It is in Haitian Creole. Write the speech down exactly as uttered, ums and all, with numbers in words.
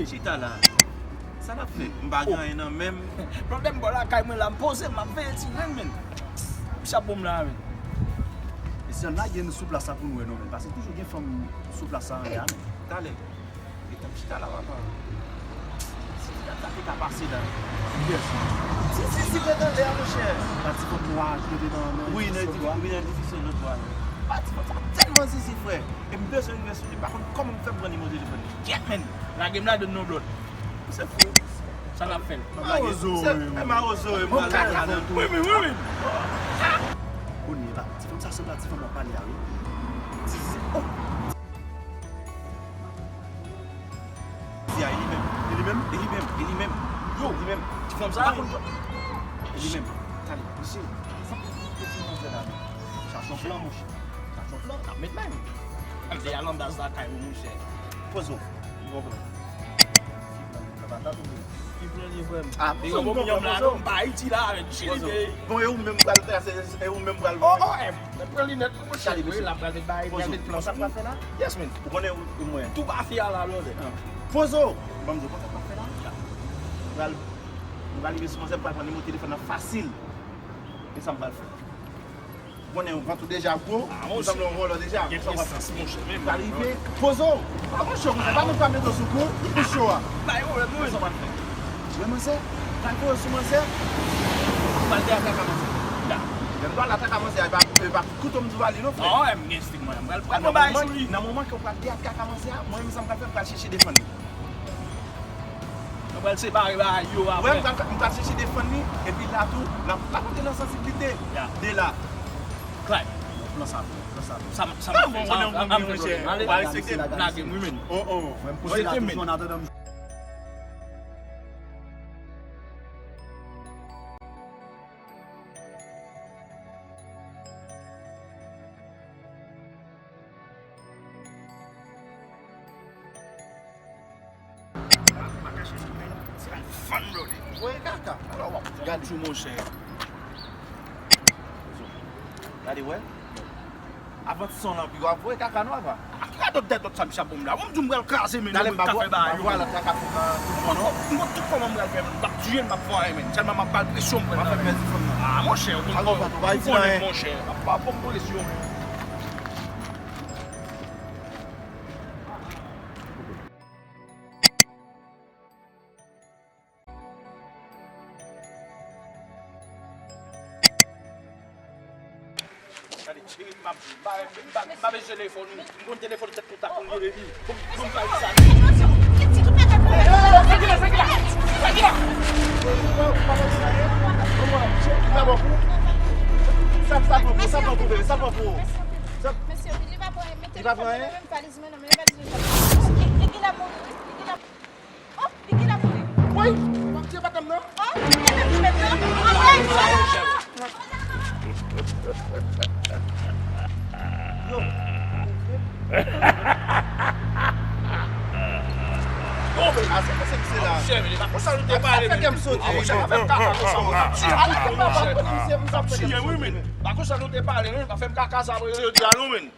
Chita la. Sa n ap fè? M pa gen anyen nan men m. Pwoblèm bò lakay mwen la, m poze, m ap veye ti ren, men. Misye ap bon m la, men. Mesye, ann lage nou sou plas la pou nou wè, non, men. Paske toujou gen fanm sou plas la anlè a, men. Talè. Etan m chita la, papa. Si ti gad sa te ka pase la. Yes. Ti zizi te nan lè a, monchè. Pa ti fanm nwa ki te nan, nan edifisyon nwa. Wi, nan edifisyon nwa. Pa ti fanm sa tèlman zizi, frè. E m bezwen rive sou li, m pa konn kòman m fè m pran nimewo telefòn li. Kyèt, men! Lage m ladann non, blòd. Se fou. Sa n ap fè l? Mawozo, se, wi, wi. Mawozo, wi, m pral ladann. Wi, wi, wi, wi. Kounye a, ti fanm sa sanble a ti fanm w ap pale a, wi. Ti, oh. Di a, e li menm. E li menm? E li menm, e li menm. Yo, li menm. Ti fanm sa, wi. E li menm. Tande, mesye, sa pou ti manzè la, men. Chache yon plan, monchè. Chache yon plan, n ap met men. Mwen te al anndan lakay ou, monchè. Poze w. Bon, bon. Li pran li vrèman. Ah, poze w, bon, poze w. M pa Ayiti la, men chili. Bon, e ou menm pral trase, e ou menm pral. Oh, oh, eh, mwen pran linèt, monchè. Wi, la pral met bay, pral met plan sou sa pral fè la. Yes, man. Ou konnen ou mwen. Tou pa fè a la, blòdè. Poze w. Ban m di w, konn sa pral fè la. Pral, pral rive sou manzè, pral pran nimewo telefòn nan fasil. E sa m pral fè. Ou konnen vant ou deja gwo, ou sanble yon vòlò deja. Gen presans, monchè, men. Pral rive, poze w. Pa konn cho konsa, pa nou pa mete w sou kou, li pou cho a. Bay pwoblèm, wi. Sa w pral fè? Wè manzè, pral voye sou manzè. Pral dèyè kaka manzè. Lè m pral atake manzè a, e pa, e pa kouto m di w ba li non, frè. Non, m gen stik mwen, m pral pran bagay sou li. Nan moman ke w pral dèyè kaka manzè a, mwen menm sa m pral fè, m pral chèche defann li. Nou pral separe bagay yo apre. Wè, m pral, m pral chèche defann li, epi la tou, l ap, l ap antre nan sansiblite de la. Klè. Plan sa, plan sa. Sa, sa, sa, sa, sa, sa, monchè. Ou pa respekte m. Lage m, wi, men. Oh, oh. Mwen, m poze la toujou, an atandan m. Voye kaka. Alò, w ap gad jou, monchè. Gade, wè. Avan ti son lan pi, w ap voye kaka non, apa. A ki radòt dèdòt sa misye ap ban m la? Bon, m di w m pral kraze, men. Talè m pa ka fè bagay yo, men. M konn tout kòman m pral fè, men. M p ap tiye l, m p ap fè anyen, men. Sèlman m ap ba l presyon, m pral nan men. Ah, monchè, ou konn kò w. Ou konnen, monchè. Ap ba bon presyon, men. Gade, cheri, m ap, m pa, m pa, m pa bezwen telefòn ou. M konn telefòn tèt kontak ou ye, baby. Bon, bon, m pa sa. Sa ki la, sa ki la, sa ki la. Sa, sa bon pou, sa bon pou, sa bon pou. Mesye, li pa pran, li pa pran anyen. Li gen la mouri, wi. Li gen la. Oh, li gen la mouri. Woy, w ap tiye patanm nan. Oh, li gen la mouri. Oh, la, la, la, la. Yo. Bon, men, a se konsa ki se la. Monchè, men, pa konsa nou te pale, men. A monchè, pa fè m kaka konsa, w ap tiye, w ap tiye, wi, men. Pa konsa nou te pale, men. Pa fè m kaka sa, jodi a, non, men.